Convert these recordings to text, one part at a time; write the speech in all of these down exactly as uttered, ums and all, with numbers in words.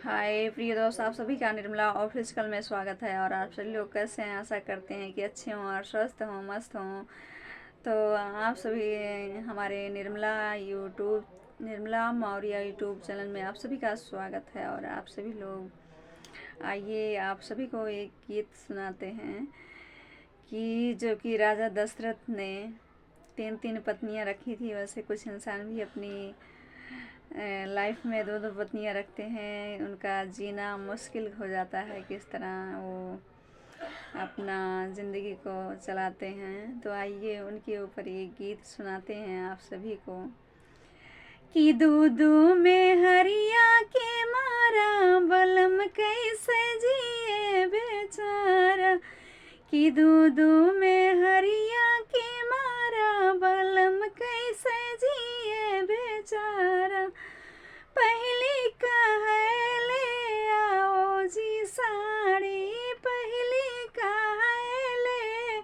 हाय प्रिय दोस्त, आप सभी का निर्मला ऑफिशियल में स्वागत है। और आप सभी लोग कैसे हैं? आशा करते हैं कि अच्छे हों और स्वस्थ हों, मस्त हों। तो आप सभी हमारे निर्मला YouTube, निर्मला मौर्य YouTube चैनल में आप सभी का स्वागत है। और आप सभी लोग आइए, आप सभी को एक गीत सुनाते हैं कि जो कि राजा दशरथ ने तीन तीन पत्नियां रखी थी, वैसे कुछ इंसान भी अपनी लाइफ में दो दो पत्नियां रखते हैं। उनका जीना मुश्किल हो जाता है, किस तरह वो अपना ज़िंदगी को चलाते हैं। तो आइए, उनके ऊपर एक गीत सुनाते हैं आप सभी को। कि दू दू मेहरिया के मारा, बलम कैसे जिए बेचारा। कि दू दू मेहरिया के मारा, बलम कैसे जिए बेचारा। पहली कहेले आओ जी साड़ी, पहली कहेले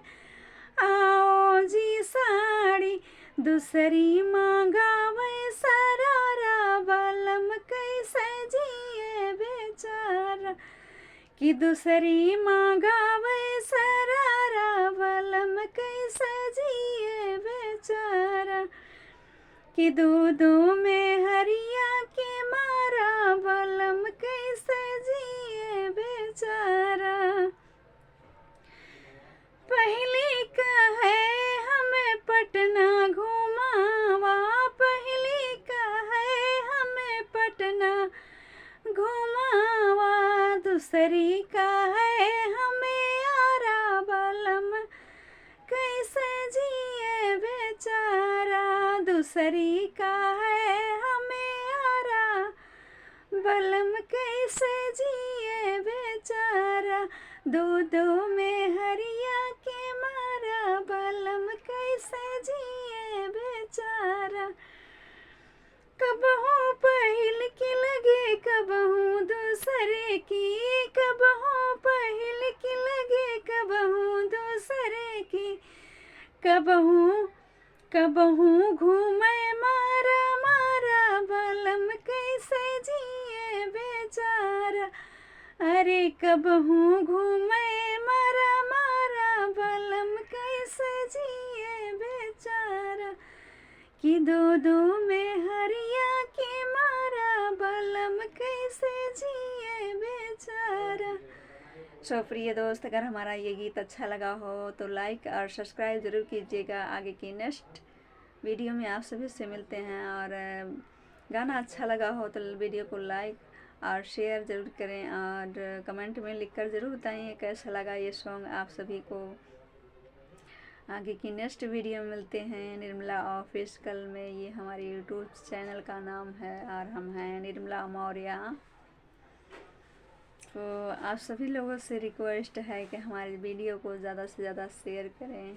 आओ जी साड़ी, दूसरी मांगावे सरारा, बलम कैसे जिए बेचारा। कि दूसरी मांगावे सरारा, बलम कैसे जिए बेचारा। कि दू दू मेहरिया के मारा, बलम कैसे जिए बेचारा। पहली कहे हमें पटना घुमावा, पहली कहे हमें पटना घुमावा, दूसरी कहे हमें आरा, बलम कैसे जिए बेचारा। दूसरी कहे हमें आरा, बलम कैसे जिए बेचारा। दू दू मेहरिया के मारा, बलम कैसे जिए बेचारा। कबहूँ पहिल की लगे, कबहूँ दूसरे की, कबहूँ पहिल की लगे, कबहूँ दूसरे की, कबहूँ, कबहूँ घूमे मारा मारा, बलम कैसे जिए बेचारा। अरे कबहूँ घूमे मारा मारा, बलम कैसे जिए बेचारा। कि दू दू मेहरिया के मारा, बलम कैसे जिए बेचारा। सो प्रिय दोस्त, अगर हमारा ये गीत अच्छा लगा हो तो लाइक और सब्सक्राइब ज़रूर कीजिएगा। आगे की नेक्स्ट वीडियो में आप सभी से मिलते हैं। और अ, गाना अच्छा लगा हो तो वीडियो को लाइक और शेयर ज़रूर करें और कमेंट में लिखकर ज़रूर बताएं कैसा लगा ये सॉन्ग आप सभी को। आगे की नेक्स्ट वीडियो में मिलते हैं निर्मला ऑफिशियल में। ये हमारे यूट्यूब चैनल का नाम है और हम हैं निर्मला मौर्य। तो आप सभी लोगों से रिक्वेस्ट है कि हमारे वीडियो को ज़्यादा से ज़्यादा शेयर करें